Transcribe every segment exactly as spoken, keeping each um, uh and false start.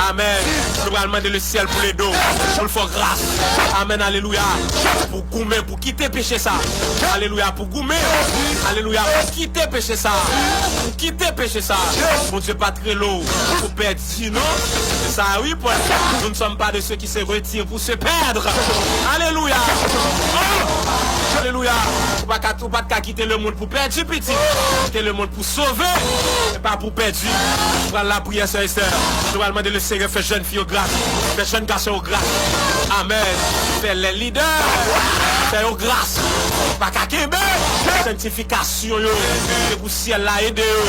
Amèn. Nou pral mande lesyèl pou l ede w, pou l fè w gras. Amèn, alelouya. Pou goumen, pou kite peche sa. Alelouya, pou goumen. Alelouya, pou kite peche sa. Pou kite peche sa. Bondye pa t rele w pou pèdi, non. Se sa, wi, Pòl. Nous ne sommes pas de ceux qui se retirent pour se perdre. Alelouya. Oh! Alelouya. Ou pa ka, ou pa t ka kite lemonn pou pèdi, pitit. Kite lemonn pou sove, e pa pou pèdi. Nou pral lapriyè, sè Esther. Nou pral mande Lesenyè fè jèn fi yo gras, fè jèn gason yo gras. Amèn. Fè lè lidè, fè yo gras. Pa ka kenbe sanktifikasyon yo. Se pou syèl la ede yo.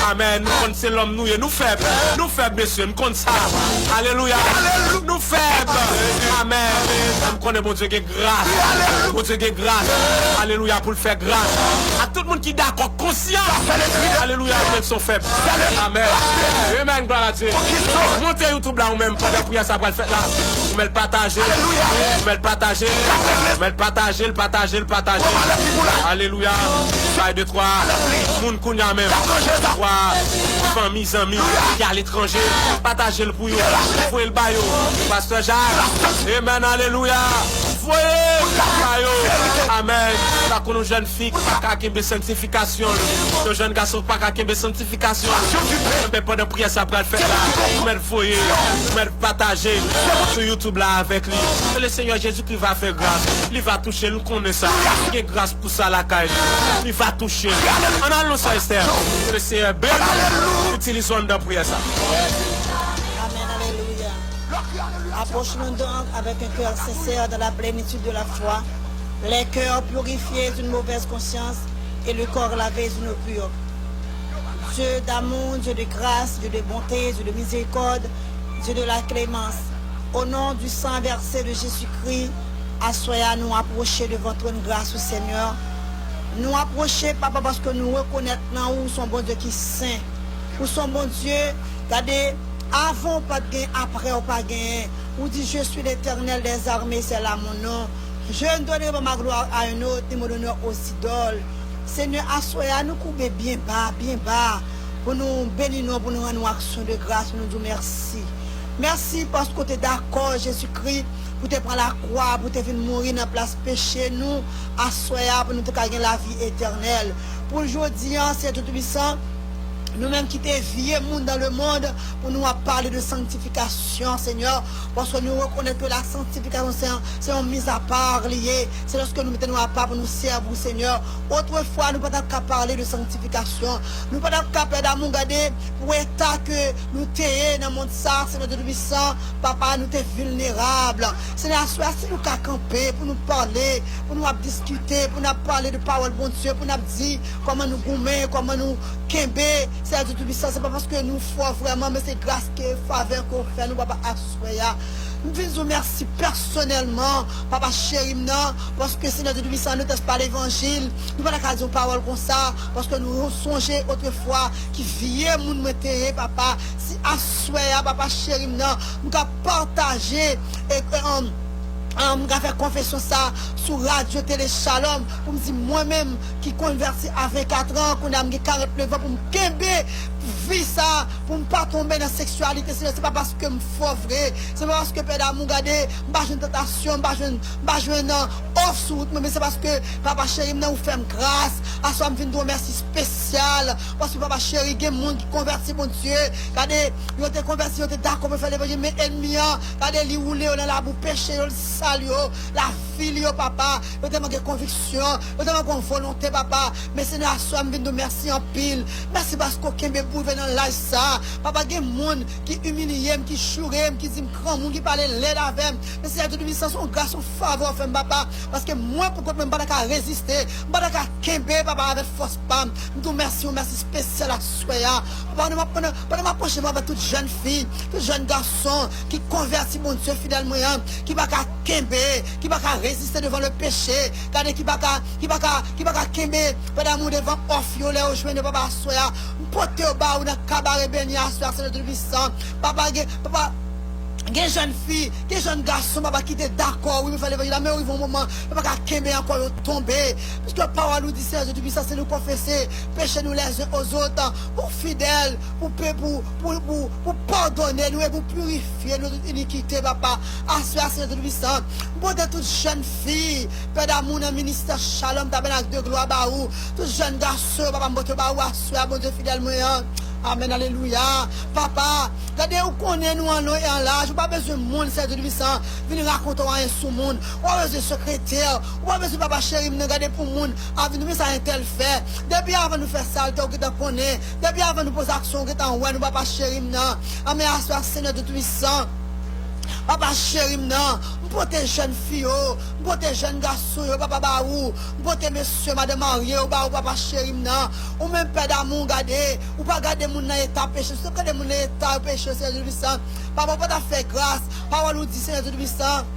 Amèn. Nou konn se lòm nou ye. Nou fèb. Nou fèb, mesye. M konn sa. Alelouya. Nou fèb. Amèn. M konnen Bondye gen gras. Bondye gen gras. Alelouya, pou l fè gras. A tout moun ki dakò, konsyan. Alelouya, mwen son fèb. Amèn. Amen, glwa a Dye. Monte YouTube la ou menm, pandan priyè sa pral fèt la. Ou mèt pataje. Ou mèt pataje. Ou mèt pataje, l pataje, l pataje. Alelouya. Bay de twa moun kounye a menm. Twa fanmi, zanmi ki aletranje. Pataje l pou yo. Voye l ba yo. Pastè Jacques. Amen, alelouya. Voye l ba yo. Amèn. Sa konn yon jèn fi ki pa ka kenbe sanktifikasyon l. Yon jèn gason ki pa ka kenbe sanktifikasyon l. Men pandan priyè sa pral fèt la, ou mèt voye, ou mèt pataje sou YouTube la avèk li. Lesenyè Jezikri va fè gras. Li va touche l, nou konnen sa. Li gen gras pou sa lakay li. Li va touche l. Ann al non, sè Esther. Lesenyè beni w, itilize w anndan priyè sa. Amen, alelouya. Approchons-nous donc avec un cœur sincère dans la plénitude de la foi, les cœurs purifiés d'une mauvaise conscience et le corps lavé d'une eau pure. Dieu d'amour, Dieu de grâce, Dieu de bonté, Dieu de miséricorde, Dieu de la clémence, au nom du sang versé de Jésus-Christ, aswè a nou apwoche devan twòn gras ou, Senyè. Nou apwoche, Papa, paske nou rekonèt nan ou, ou se yon Bondye ki sen. Ou se yon Bondye, gade, avan ou pa t gen, apre ou pa genyen. Ou di, Je suis l'Éternel des armées, c'est là mon nom. Je ne donnerai pas ma gloire à un autre, ni mon honneur aux idoles. Senyè, aswè a, nou koube byen ba, byen ba, pou nou beni non, pou nou rann ou aksyon de gras, pou nou di w mèsi. Mèsi paske w te dakò, Jezikri, pou te pran lakwa, pou te vin mouri nan plas peche nou, aswè a, pou nou te ka gen lavi etènèl. Pou jodi a, Senyè Toupisan, nou menm ki te vye moun dans le monde, pou nou ap pale de sanktifikasyon, Senyè, paske nou rekonèt ke la sanktifikasyon se yon, se yon mizapa li ye. Se lòske nou mete nou apa pou nou sèvi w, Senyè. Otrefwa, nou pa t ap ka pale de sanktifikasyon. Nou pa t ap ka, Pè damou, gade pou eta ke nou te ye nan mond sa, Senyè Toupisan, Papa, nou te vilnerab. Senyè, aswè a, si nou ka kanpe pou nou pale, pou nou ap diskite, pou n ap pale de pawòl Bondye, pou n ap di kòman nou goumen, kòman nou kenbe. Senyè Dye Toupisan, se pa paske nou fò vrèman, men se gras ke favè ke w fè nou, Papa, aswè a. M vin di w mèsi pèsonèlman, Papa cheri m nan, paske Senyè Dye Toupisan, nou te pa levanjil, nou pa ta ka di yon pawòl konsa, paske nou sonje otrefwa ki vye moun mwen te ye, Papa. Si aswè a, Papa cheri m nan, m ka pataje, e, e, um, Ah, m ka fè konfesyon sa sou radyo Tele Shalom pou m di mwen menm ki konvèti a vennkat an, kounye a m gen karannneuf an, pou m kenbe vi sa, pou m pa tonbe nan seksyalite. Senyè, se pa paske m fò vre, se pa paske Pè damou, gade, m pa jwenn tantasyon, m pa jwenn, m pa jwenn, euh, òf sou wout mwen, men se paske Papa cheri m nan, ou fè m gras. Aswè a m vin di w mèsi espesyal, paske Papa cheri, gen moun ki konvèti, Bondye, gade, yo te konvèti, yo te dakò pou fè levanjil, men ènmi an, gade, li woule yo nan labou peche yo, li sal yo, lavi li yo, Papa. Yo tèlman gen konviksyon, yo tèlman gen volonte, Papa. Men Senyè, aswè a m vin di w mèsi anpil. Mèsi paske w kenbe m pou rive nan laj sa. Papa, gen moun ki imilye m, ki joure m, ki di m granmoun, ki pale lèd avè m. Men Senyè Dye Toupisan, se yon gras, yon favè w fè m, Papa. Paske mwen, pou kont mwen, m pa ta ka reziste, m pa ta ka kenbe, Papa, avèk fòs pa m. M di w mèsi, yon mèsi espesyal aswè a. Papa, pandan m ap, pandan, pandan m ap pwoche, m ap tout jèn fi, tout jèn gason ki konvèti, Bondye fidèl mwen an, ki pa ka kenbe, ki pa ka reziste devan le peche, gade, ki pa ka, ki pa ka, ki pa ka kenbe, Pè damou, devan òf yo, lè yo jwenn yo, Papa, aswè a. M pote yo ba ou nan kabare beni aswè a, Senyè Toupisan. Papa, gen, Papa, Gen jèn fi, gen jèn gason, papa, ki te dakò, wi, pou fè levanjil la, men yo rive yon moman, yo pa ka kenbe ankò, yo tonbe. Piske pawòl ou di, Senyè Dye Toupisan, si nou konfese peche nou les uns aux autres, ou fidèl pou pe-, pou, pou, pou, pou padone nou e pou pirifye nou tout inikite, papa. Aswè a, Senyè Dye Toupisan, m pote tout jèn fi, pè damou nan ministè Shalom, Tabènak de Glwa ba ou. Tout jèn gason yo, papa, m pote yo ba ou aswè a, Bondye fidèl mwen an. Amèn, alelouya. Papa, gade, ou konnen nou an non e an laj, ou pa bezwen moun, Senyè Dye Toupisan, vin rakonte w anyen sou moun. Ou pa bezwen sekretè, ou pa bezwen papa cheri m nan gade pou moun ap vin di men sa entèl fè. Depi avan nou fè salte, ou gentan konnen. Depi avan nou poze aksyon, ou gentan wè nou, papa cheri m nan. Anmè aswè a, Senyè Dye Toupisan. Papa cheri m nan, m pote jèn fi yo, m pote jèn gason yo, papa ba ou, m pote mesye, madanm marye yo ba ou, papa cheri m nan. Ou menm pè damou, gade, ou pa gade moun nan eta peche, si w gade moun nan eta peche, Senyè Dye Toupisan, papa, ou pa ta fè gras, pawòl ou di, Senyè Dye Toupisan,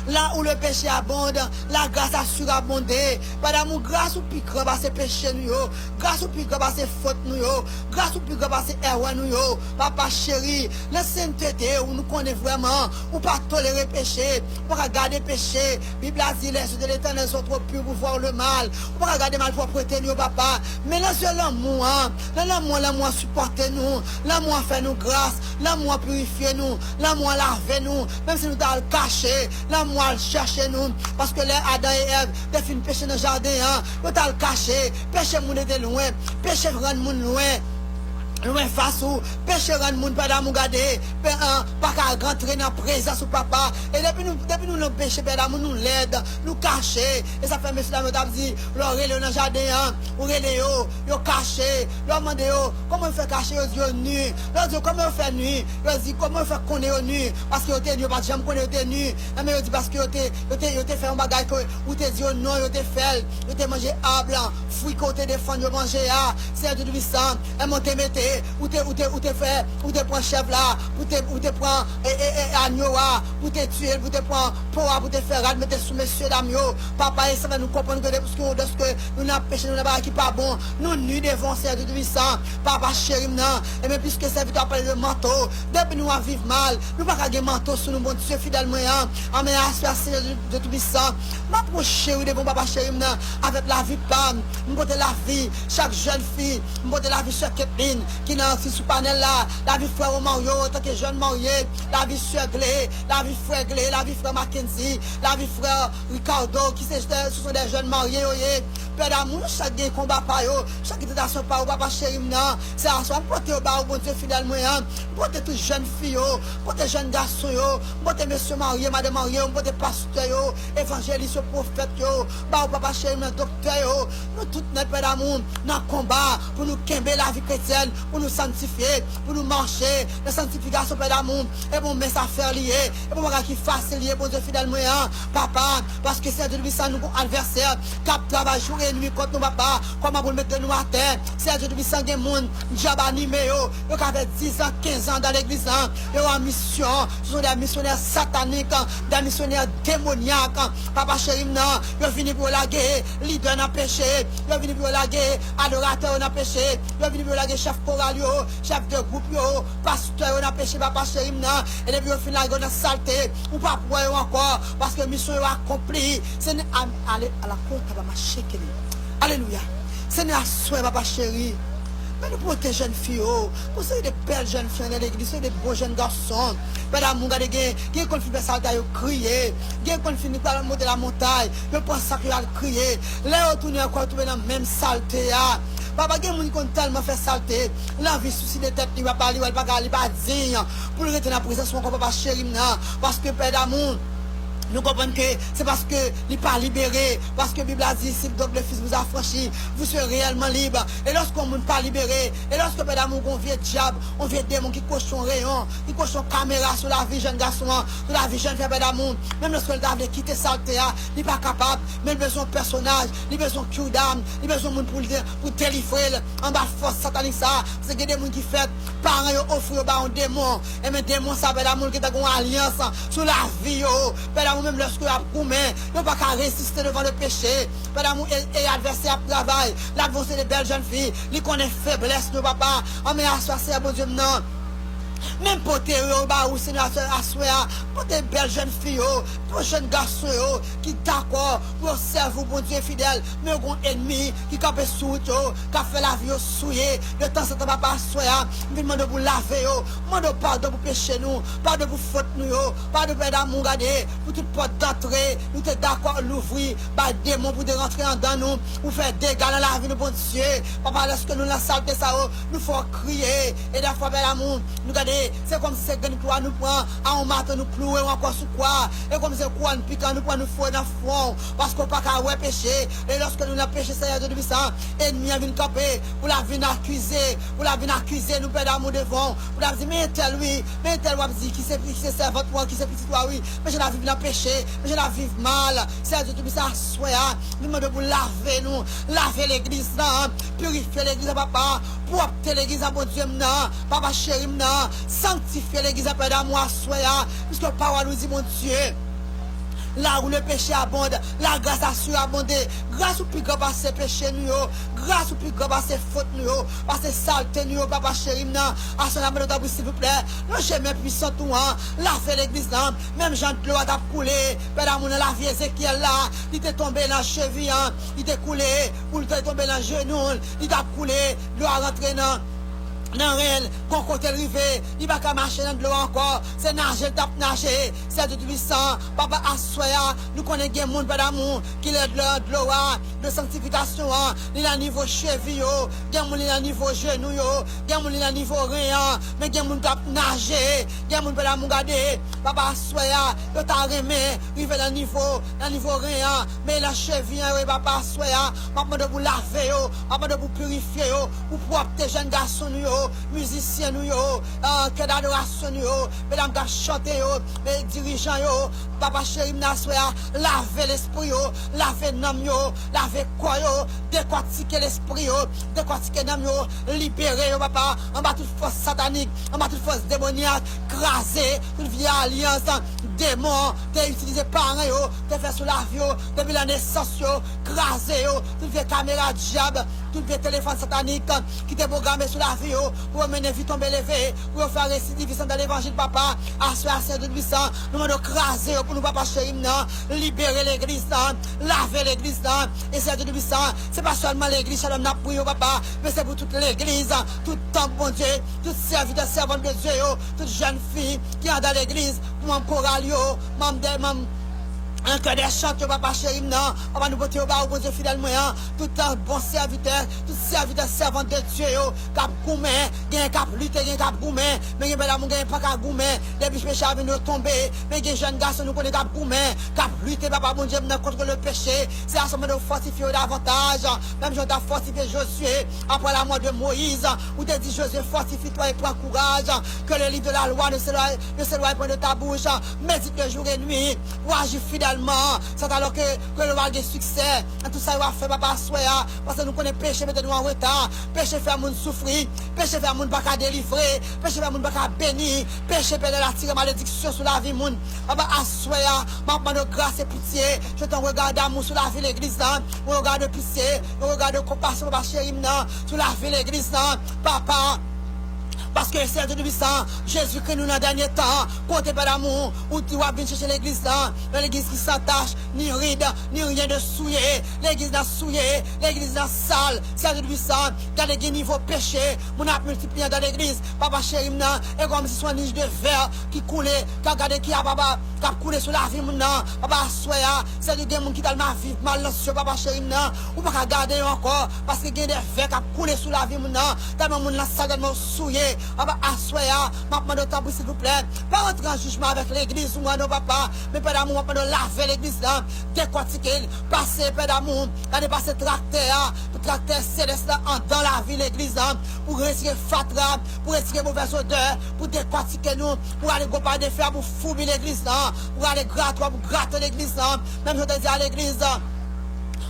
là où le péché abonde, la grâce a surabondé. Pè damou, gras ou pi gran pase peche nou yo. Gras ou pi gran pase fot nou yo. Gras ou pi gran pase erè nou yo. Papa cheri, nan sentete ou, nou konnen vrèman ou pa tolere peche. Ou pa ka gade peche. Bib la di, les yeux de l'Éternel sont trop purs pour voir le mal. Ou pa ka gade malpwòpte nou yo, papa. Men nan zye lanmou an, nan lanmou an, lanmou an sipòte nou. Lanmou an fè nou gras. Lanmou an pirifye nou. Lanmou an lave nou. Menm si nou t al kache, lanmou an al chèche nou. Paske lè Adan e Èv te fin peche nan jaden an, yo t al kache. Peche moun rete lwen. Peche rann moun lwen. Lwen fas ou. Peche rann moun, pè damou, gade, pè, an, pa ka rantre nan prezans ou, papa. E depi nou, depi nou nan peche, pè damou, nou lèd, nou kache. E sa fè mesye dam yo t ap di, lè w rele yo nan jaden an, ou rele yo, yo kache. Lè w mande yo kòman yo fè kache, yo di yo ni. Lè w di yo kòman yo fè ni, yo di kòman yo fè konnen yo ni. Paske yo te ni, yo pa t janm konnen yo te ni. Enben yo di paske yo te, yo te, yo te fè yon bagay ke ou te di yo non, yo te fè l. Yo te manje ab lan, fwi ke w te defann yo manje a. Senyè Dye Toupisan, enben w te mete, ou te, ou te, ou te fè, ou te pran chèv la, ou te, ou te pran, e, e, e, anyo a, ou te tiye l, ou te pran po a, ou te fè rad mete sou mesye dam yo. Papa, e sa fè nou konprann ke depi nou, dèske nou nan peche, nou nan bagay ki pa bon, nou ni devan w, Senyè Dye Toupisan. Papa cheri m nan, enben piske sèvitè a pale de manto, depi nou ap viv mal, nou pa ka gen manto sou nou, Bondye fidèl mwen an. Anmè aswè a, Senyè Dye Toupisan, m apwoche ou devan w, papa cheri m nan, avèk lavi pa m. M pote lavi chak jèn fi, m pote lavi sè Ketlin ki nan, ki sou panèl la, lavi frè Romario antanke jèn marye, lavi sè Gle, lavi frè Gle, lavi frè Mackenzie, lavi frè Ricardo ki se, se sont des jeunes mariés yo ye. Pè damou, chak gen konba pa yo, chak gen tantasyon pa yo, papa cheri m nan. Se aswè a m pote yo ba ou, Bondye fidèl mwen an. M pote tout jèn fi yo, m pote jèn gason yo, m pote mesye marye, madanm marye yo, m pote pastè yo, evanjelis yo, pwofèt yo, ba ou, papa cheri m nan, doktè yo. Nou tout nèt, pè damou, nan konba pou nou kenbe lavi kretyèn, pou nou sanntifye, pou nou mache nan sanntifikasyon, pè damou. E bon, men sa fè li ye. E bon, bagay ki fasil li ye, Bondye fidèl mwen an, papa. Paske Senyè Dye Toupisan, nou gon advèsè k ap travay jou e nwi kont nou, papa. Kòman pou l mete nou atè? Senyè Dye Toupisan, gen moun dyab anime yo. Yo ka fè diz an, kenz an dan legliz lan. Yo an misyon. Ce sont des missionnaires sataniques, des missionnaires démoniaques. Papa cheri m nan, yo vini pou yo lage lidè nan peche. Yo vini pou yo lage adoratè yo nan peche. Yo vini pou yo lage chèf koral yo, chèf de gwoup yo, pastè yo nan peche, papa cheri m nan. E depi yo fin lage yo nan salte, ou p ap wè yo ankò, paske misyon yo akonpli. Senyè, ale, ala kota ba mache kele. Alelouya. Senyè, aswè, papa cheri, men nou pote jèn fi yo. Gon seri de bèl jèn fi anndan legliz, seri de bon jèn gason. Pè damou, gade, gen, gen konn fin fè salte a, yo kriye. Gen konn fin monte lamontay, yo pran sak yo al kriye. Lè yo tounen ankò, yo tonbe nan menm salte a. Papa, gen moun ki konn tèlman fè salte, l anvi siside tèt li, papa, li wè l pa ka, li pa diy pou l rete nan prezans ou ankò, papa cheri m nan. Paske, pè damou, nou konprann ke se paske li pa libere. Paske Bib la di, si donc le Fils vous affranchit, vous serez réellement libre. E lòske yon moun pa libere, e lòske, pè damou, gon vye dyab, yon vye demon ki kwoche yon reyon, ki kwoche yon kamera sou lavi jèn gason an, sou lavi jèn fi a, pè damou, menm lòske l ta vle kite salte a, li pa kapab. Men l bezwen yon pèsonaj, li bezwen yon kirdam, li bezwen yon moun pou l de-, pou delivre l anba fòs satanik sa a. Paske gen de moun ki fèt, paran yo ofri yo ba yon demon. Enben, demon sa, pè damou, li gentan gen yon alyans sou lavi yo. Pè damou, menm lòske y ap goumen, yo pa ka reziste devan le peche. Pè damou, e, e advèsè ap travay. L ap voye de bèl jèn fi. Li konnen feblès nou, papa. Anmè aswè a, Senyè Bondye m nan. Men pote yo ba ou, Senyè, aswè a. Pote bèl jèn fi yo, pote jèn gason yo ki dakò pou yo sèvi w, Bondye fidèl. Men yo gen yon ènmi ki kanpe sou wout yo, k ap fè lavi yo souye. De tanzantan, papa, aswè a, m vin mande w pou lave yo. Mande w padon pou peche nou, padon pou fot nou yo, padon, Pè damou, gade, pou tout pòt dantre nou te dakò louvri, bay demon pou te rantre anndan nou, pou fè dega nan lavi nou, Bondye. Papa, lèske nou nan salte sa yo, nou fè w kriye. E dèfwa, Pè damou, nou gade, se kòmsi se grenn klou a nou pran, a yon mato nou klouwe w ankò sou kwa. E kòmsi se kouwòn pikan nou pran, nou foure nan fwon w, paske w pa ka wè peche. E lèske nou nan peche, Senyè Dye Toupisan, ènmi an vin kanpe, pou l ap vin akize, pou l ap vin akize nou, Pè damou, devan w, pou l ap di, men entèl wi, men entèl w ap di ki se, ki se sèvant ou an, ki se pitit ou a wi, men jan l ap viv nan peche, men jan l ap viv mal. Senyè Dye Toupisan, aswè a, nou mande w pou lave nou, lave legliz lan, pirifye legliz lan, papa, pwòpte legliz lan, Bondye m nan, papa cheri m nan, sanktifye legliz lan, Pè damou, aswè a, piske pawòl ou di, Bondye, là où le péché abonde, la grâce a surabondé. Gras ou pi gran pase peche nou yo. Gras ou pi gran pase fot nou yo, pase salte nou yo, papa cheri m nan. Aswè a, mande w tanpri, silvouplè, lonje men pwisan ou an, lave legliz lan. Menm jan dlo a t ap koule, Pè damou, nan lavi Ezekyèl la, li te tonbe nan chevi an, li te koule, ou li te tonbe nan jenou l, li t ap koule, dlo a rantre nan nan ren l, gon kote l rive, li pa ka mache nan dlo a ankò, se naje l t ap naje. Senyè Dye Toupisan, papa, aswè a, nou konnen gen moun, Pè damou, ki lè dlo, dlo a, dlo sanktifikasyon an, li nan nivo chevi yo, gen moun li nan nivo jenou yo, gen moun li nan nivo ren an, men gen moun k ap naje, gen moun, Pè damou, gade, papa, aswè a, yo ta renmen rive nan nivo, nan nivo ren an, men nan chevi an yo ye, papa, aswè a, m ap mande w pou lave yo, m ap mande w pou pirifye yo, pou pwòpte jèn gason nou yo, mizisyen nou yo, ah, kè dadorasyon nou yo, medam k ap chante yo, e dirijan yo, papa cheri m nan aswè a, lave lespri yo, lave nanm yo, lave kò yo, dekòtike lespri yo, dekòtike nanm yo, libere yo, papa, anba tout fòs satanik, anba tout fòs demonyak, kraze tout vye alyans demon te itilize paran yo, te fè sou lavi yo, depi nan nesans yo, kraze yo, tout vye kamera dyab, tout vye telefòn satanik ki te pwograme sou lavi yo, pou yo mennen vi tonbe leve, pou yo fè residivis anndan levanjil, papa. Aswè a, Senyè Dye Toupisan, nou mande w kraze yo pou nou, papa cheri m nan, libere legliz lan, lave legliz lan. E Senyè Dye Toupisan, se pa sèlman legliz Shalom n ap priye w, papa, men se pou tout legliz, tout tanp, Bondye, tout sèvitè, sèvant de Dye yo, tout jèn fi ki anndan legliz, manm koral yo, manm de, manm an kè dè chant yo, papa cheri m nan, papa, nou pote yo ba ou, Bondye fidèl mwen an, tout bon sèvitè, tout sèvitè, sèvant de Dye yo, k ap goumen, gen k ap lite, gen k ap goumen, men gen pè damou, gen pa ka goumen, depi peche a vin yo tonbe, men gen jèn gason nou konnen k ap goumen, k ap lite, papa Bondye m nan, contre le péché, se a sa mande w fòtifye yo davantaj, menm jan w t ap fòtifye Jozye, après la mort de Moïse, ou te di Jozye, fortifie-toi et prends courage, que le livre de la loi ne s'éloigne, ne s'éloigne point de ta bouche, médite-le jour et nuit, pou aji fidèlman, sèt alò ke, ke yo va gen siksè nan tout sa yo ap fè, papa, aswè a, paske nou konnen peche mete nou an reta, peche fè moun soufri, peche fè moun pa ka delivre, peche fè moun pa ka beni, peche pèdèl atire malediksyon sou lavi moun. Papa, aswè a, m ap mande w gras e pitye, jete yon rega damou sou lavi legliz lan, yon rega de pitye, yon rega de konpasyon, papa cheri m nan, sou lavi legliz lan, papa. Paske Senyè Dye Toupisan, Jezikri nou nan dènye tan, kote pè damou, ou di w ap vin chèche legliz lan, yon legliz ki san tach, ni rid, ni ryen de souye, legliz lan souye, legliz lan sal, Senyè Dye Toupisan, gade gen nivo peche, moun ap miltipliye anndan legliz, papa cheri m nan, e kòmsi se yon nich de vè ki koule, k ap gade ki a papa, k ap koule sou lavi moun nan, papa aswè a, Senyè gen moun ki tèlman ap viv mal nan sisyon, papa cheri m nan, ou pa ka gade yo ankò, paske gen de vè k ap koule sou lavi moun nan, tèlman moun lan sal, tèlman yo souye, papa aswè a, m ap mande w tanpri silvouplè, pa rantre an jijman avèk legliz ou an non papa, men pè damou m ap mande w lave legliz lan, dekòtike l, pase pè damou, gade pase traktè a, traktè selès lan anndan lavi legliz lan, pou retire fatra, pou retire movèz odè, pou dekòtike nou, pou rale gwo pay de fè a, pou foubi legliz lan, pou rale gratwa, pou grate legliz lan. Menm jan w te di a legliz lan,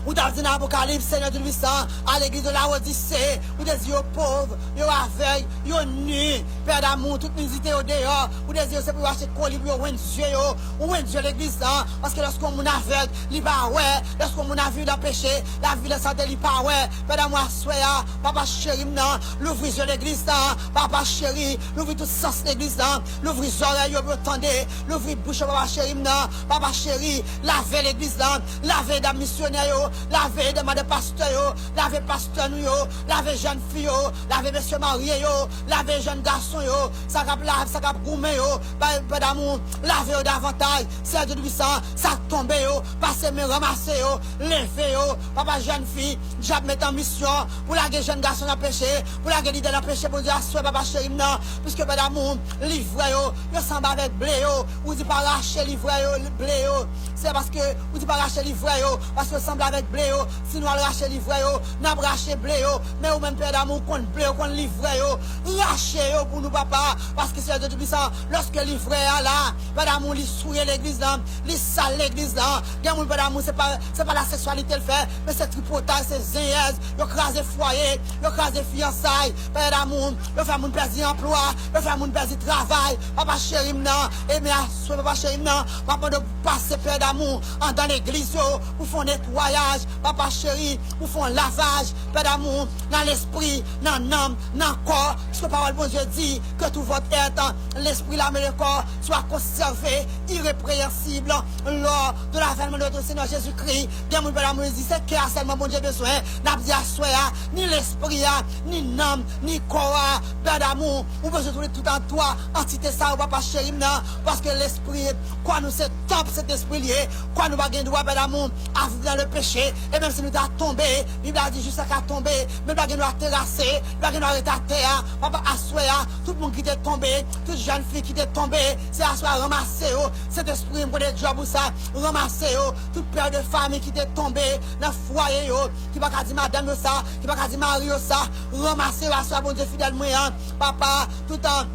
Ou t ap di nan Apokalips, Senyè Toupisan, a legliz de Lawodise, ou te di yo pòv, yo avèg, yo ni. Pè damou, tout nidite yo deyò, ou te di yo se pou yo achte koli pou yo wend zye yo. Ou wend zye legliz lan, paske lòske yon moun avèg, li pa wè. Lòske yon moun ap viv nan peche, l ap viv nan sante, li pa wè. Pè damou, aswè a, papa cheri m nan, louvri zye legliz lan, papa cheri, louvri tout sans legliz lan, louvri zòrèy yo pou yo tande, louvri bouch yo, papa cheri m nan, papa cheri, lave legliz lan, lave dam misyonè yo, lave dam madan pastè yo, lave pastè nou yo, lave jèn fi yo, lave mesye marye yo, lave jèn gason yo, sa k ap lav, sa k ap goumen yo, pè damou, lave yo davantaj, Senyè Toupisan, sa k tonbe yo, pase men ranmase yo, leve yo, papa jèn fi, dyab mete an misyon pou lage jèn gason nan peche, pou lage lidè nan peche, Bondye aswè papa cheri m nan, piske pè damou, livrè yo, yo sanble avèk ble yo, ou di pa rache livrè yo, ble yo, se paske, ou di pa rache livrè yo, paske yo sanble avèk ble yo, si nou al rache livrè yo, n ap rache ble yo, men ou menm pè damou, ou konn ble yo, ou konn livrè yo, rache yo pou nou papa, paske Senyè Dye Toupisan, lòske livrè a la, pè damou, li souye legliz lan, li sal legliz lan, gen moun pè damou, se pa, se pa la seksyalite l fè, men se tripotay, se zenyèz, yo kraze fwaye, yo kraze fiyansay, pè damou, yo fè moun pèdi anplwa, yo fè moun pèdi travay, papa cheri m nan, e men aswè papa cheri m nan, m ap mande w pou pase pè damou, andan legliz yo, pou fè yon netwayaj, papa cheri, pou fè yon lavaj, pè damou, nan lespri, nan nanm, nan kò, piske pawòl Bondye di, que tout votre être, l'esprit, l'âme et le corps, soit conservé irrépréhensible lors de l'avènement de notre Seigneur Jésus-Christ. Gen moun pè damou di se kè a sèlman Bondye bezwen. N ap di aswè a, ni lespri a, ni nanm, ni kò a, pè damou, ou bezwen tounen tout an twa antite sa yo, papa cheri m nan, paske lespri, kò nou se tanp Sentespri l ye, kò nou pa gen dwa, pè damou, a viv nan le péché, e menm si nou ta tonbe, Bib la di jis la ka tonbe, men l pa gen dwa terase, l pa gen dwa rete atè a, papa aswè a, tout moun ki te tonbe, tout jèn fi ki te tonbe, se aswè a ranmase yo, Sentespri m konn djòb ou sa, ranmase yo, tout pè de fanmi ki te tonbe nan fwaye yo, ki pa ka di madanm yo sa, ki pa ka di mari yo sa, ranmase yo aswè a Bondye fidèl mwen an, papa, tout an,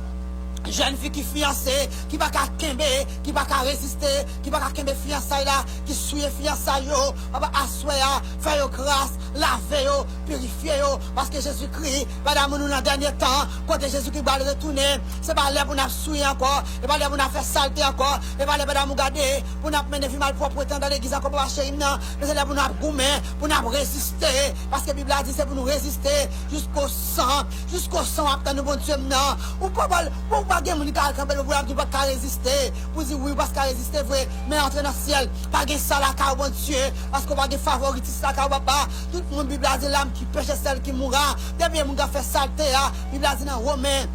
jèn fi ki fiyanse, ki pa ka kenbe, ki pa ka reziste, ki pa ka kenbe fiyansay la, ki souye fiyansay yo, papa aswè a, fè yo gras, lave yo, pirifye yo, paske Jezikri, pè damou nou nan dènye tan, kote Jezikri pral retounen, se pa lè pou n ap souye ankò, e pa lè pou n ap fè salte ankò, e pa lè pè damou gade, pou n ap mennen vi malpwòpte andan legliz ankò, papa cheri m nan, men se lè pou n ap goumen, pou n ap reziste, paske Bib la di se pou nou reziste, jusqu'au sang, jusqu'au sang w ap tann nou Bondye m nan. Ou pa, ou pa gen moun ki ka al kanpe pou l ap di w pa ka reziste. Pou di wi, ou pa ka reziste vre, men antre nan syèl. Pa gen sa lakay ou Bondye, paske w pa gen favoritis lakay ou papa. Tout moun Bib la di l'âme qui pèche est celle qui mourra. Depi moun ka fè salte a, Bib la di nan Women,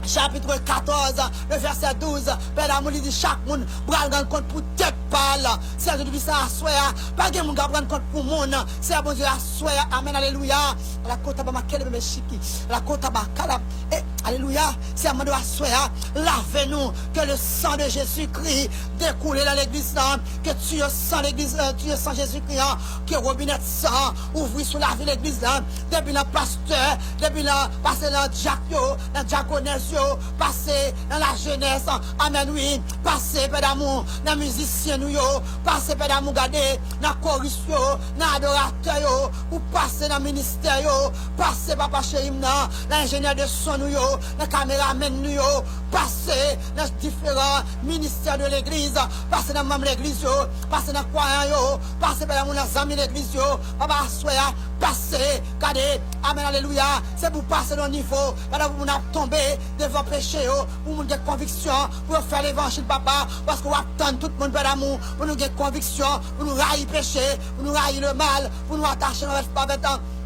chapitre quatorze, le verset douze, pè damou li di chak moun pral rann kont pou tèt pa l. Seyè Dye Toupisan aswè a, pa gen moun k ap rann kont pou moun. Seyè Bondye aswè a, amèn, alelouya. Alakota bama kele bebe chiki. Alakota bakala. E, alelouya. Seyè mande w aswè a, lave nou. Que le sang de Jésus-Christ découle dans l'église là. Que tu es sang l'église, euh, tu es sang Jésus-Christ, hein. Que robinèt san ouvri sou lavi legliz la. Depi nan pastè, depi nan, pase nan dyak yo, nan dyakonès yo, pase nan lajenès. Amèn, wi. Pase, pè damou, nan mizisyen nou yo. Pase, pè damou, gade, nan koris yo, nan adoratè yo. Ou pase nan ministè yo. Pase, papa cheri m nan, nan enjenyè de son nou yo, nan kameramèn nou yo. Pase nan diferan ministè de legliz. Pase nan manm legliz yo. Pase nan kwayan yo. Pase, pè damou, nan zanmi legliz yo. Papa, aswè a, pase, gade, amèn, alelouya. Se pou pase nan nivo, pa pou moun ap tonbe devan peche yo, pou moun gen konviksyon, pou yo fè levanjil, papa, paske w ap tann tout moun, pè damou, pou nou gen konviksyon, pou nou rayi peche, pou nou rayi lemal, pou nou atache nou avèk, avèk, euh,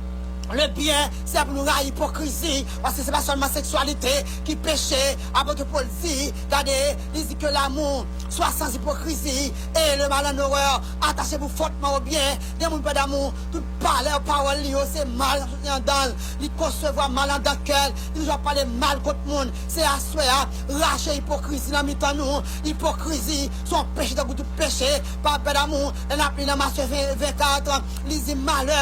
lebyen, se pou nou rayi ipokrizi, paske se pa sèlman seksyalite ki peche, apot Pòl di, gade, li di que l'amour soit sans hypocrisie, et le mal en horreur, attache-vous fortement au bien. Gen moun, pè damou, tout pale pawòl li yo, se mal k ap soti anndan l. Li konsevwa mal anndan kè l. Li toujou ap pale mal kont moun. Se aswè a, rache ipokrizi nan mitan nou. Ipokrizi, se yon peche tankou tout peche. Pa, pè damou, lè n ap li nan Matye ven, ven kat, li di malè,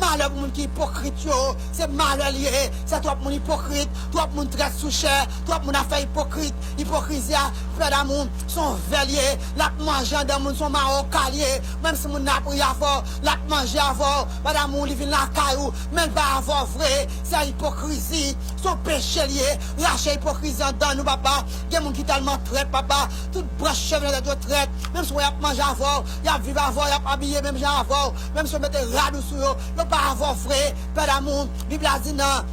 malè pou moun ki ipokrit yo. Se malè l ye. Se twòp moun ipokrit, twòp moun trèt sou chè, twòp moun ap fè ipokrit. Ipokrizi a, pè damou, se yon vè l ye. L ap manje anndan moun se yon mawoka li ye, menm si moun nan ap ri avè w, l ap manje avè w, padamou li vin lakay ou, men l pa avè w vre, se ipokrizi, se yon peche li ye, rache ipokrizi anndan nou, papa. Gen moun ki tèlman trèt, papa, tout branch cheve nan tèt yo trèt, menm si w wè y ap manje avè w, y ap viv avè w, y ap abiye menm jan avè w, menm si yo mete rad ou sou yo, yo pa avè w vre, padamou, Bib la di nan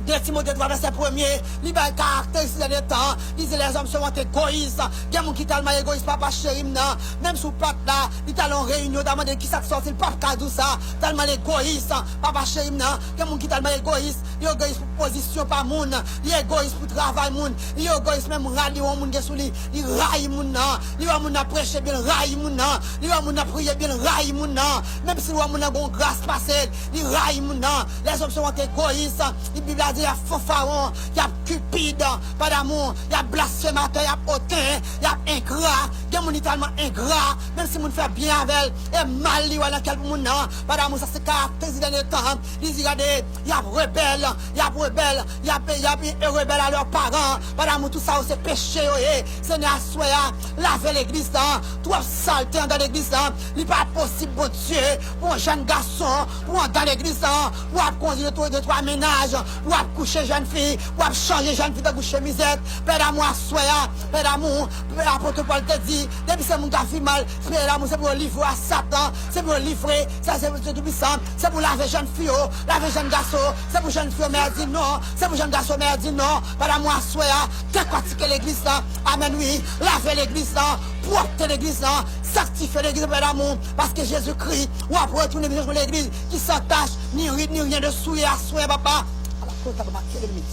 de Timote twa vèsè premye, li bay karakteristik dènye tan, li di lèzòm se yon egoyis. Gen moun ki tèlman egoyis, papa cheri m nan, menm si w pa t la, li t al yon reyinyon, w ta mande kisa k sòti, li p ap ka di w sa, tèlman l egoyis. Papa cheri m nan, gen moun ki tèlman egoyis, li egoyis pou pozisyon pa moun, li egoyis pou travay moun, li egoyis menm rad li wè yon moun gen sou li, li rayi moun nan, li wè moun nan preche byen, l rayi moun nan, li wè moun nan priye byen, l rayi moun nan, menm si l wè moun nan gen yon gras pase l, li rayi moun nan. Lèzòm se yon egoyis. Li Bib la di y ap fanfaron, y ap kipid, padamou, y ap blasfematè, y ap oten, y ap engra. Gen moun li tèlman engra, menm si moun fè byen avè l, e mal li wè nan kè l pou moun nan. Padamou, sa se karakteristik dènye tan. Li di gade, y ap rebèl, y ap rebèl, y ap, y ap rebèl a lè paran. Padamou, tout sa yo se peche yo ye. Senyè, aswè a, lave legliz lan. Twòp salte anndan legliz lan. Li pa posib, Bondye, pou yon jèn gason, pou anndan legliz lan, pou w ap kondui de twa, de twa mennaj, pou w ap kouche jèn fi, pou w ap chanje jèn fi tankou chemizèt. Pè damou, aswè a, Pè damou, apot Pòl te di, depi se moun k ap viv mal, Pè damou, se pou yo livre w a Satan, se pou yo livre, sa se Bondye Toupisan, se pou lave jèn fi yo, lave jèn gason, se pou jèn fi yo mè di non, se pou jèn gason mè di non, padamou aswè a, dekòtike legliz lan, amèn wi, lave legliz lan, pwòpte legliz lan, sanktifye legliz lan, pè damou, paske Jezikri, w ap retounen vin jwenn legliz ki san tach, ni rid, ni ryen de souye aswè, papa. Alakota bakele meme.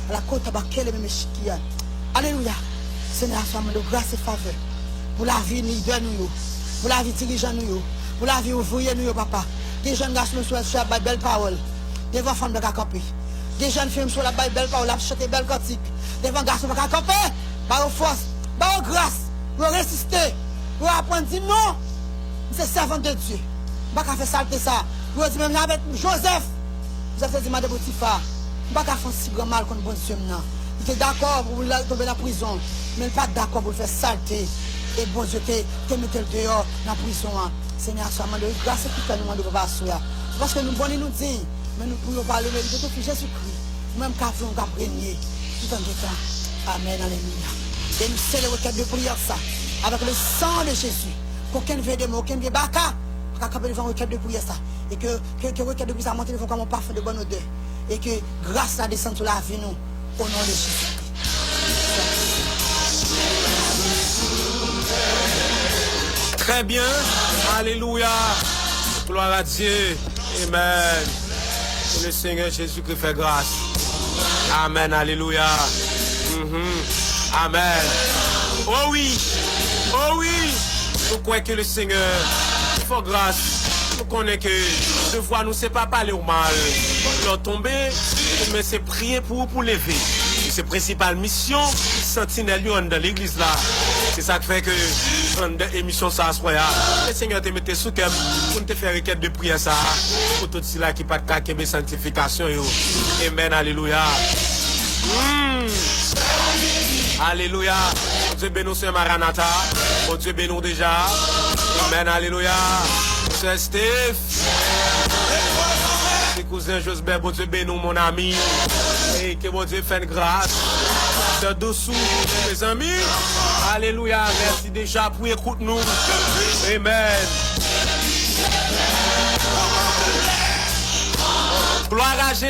Alakota bakele meme shikia. Alelouya. Senyè, aswè a mande w gras e favè pou lavi lidè nou yo, pou lavi dirijan nou yo, pou lavi ouvriye nou yo, papa. Gen jèn gason m sou ap bay bèl pawòl. Devan fanm nan ka kanpe. Gen jèn fi m sou l ap bay bèl pawòl, l ap chante bèl kantik. Devan gason pa ka kanpe. Ba yo fòs, ba yo gras pou yo reziste, pou yo aprann di non. M se sèvant de Dye. M pa ka fè salte sa. Pou yo di menm jan avèk Jozèf. Jozèf te di mande Potifa, m pa ka fè yon si gran mal kont Bondye m nan. Li te dakò pou l al tonbe nan prizon, men l pa t dakò pou l fè salte. E Bondye te, te mete l deyò nan prizon an. Senyè, aswè a mande w gras e ki fè nou mande w papa aswè a. Paske nou bon e nou diy, men nou pou yo pa nou merite tou fi Jezikri. Ou menm k ap viv, ou k ap renye toutan de tan. Amèn, alelouya. E nou sele rekèt de priyè sa avèk le san de Jezi. Ke okenn vye demon, okenn vye baka pa ka kanpe devan rekèt de priyè sa. E ke, ke, ke rekèt de priyè sa monte devan kòm yon pafen de bòn odè. E ke gras la desann sou lavi nou. O non de Jezi. Très bien. Alléluia. Gloire à Dieu. Amen. Ke le Senyè Jezikri fè gras. Amèn, alelouya. Mhm. Amèn. O wi, o wi. Nou kwè ke le Senyè fè gras. Nou konnen ke devwa nou se pa pale w mal lè w tonbe, men se priye pou ou pou w leve. E se prensipal misyon santinèl yo anndan legliz la. Se sa k fè ke anndan emisyon sa aswè a, le Senyè te mete sou kè m pou n te fè rekèt de priyè sa a pou tout sila ki pa t ka kenbe sanktifikasyon yo. Amen, alelouya. Mm. Alelouya. Bondye beni w, sè Maranata. Bondye beni w deja. Amen, alelouya. Sè Steve. Se kouzen Josbè, Bondye beni w, mon ami. E ke Bondye fè n gras. Sè Dousou, mezanmi. Alelouya. Mèsi deja pou ekout nou. Amen. Glwa a Jezi.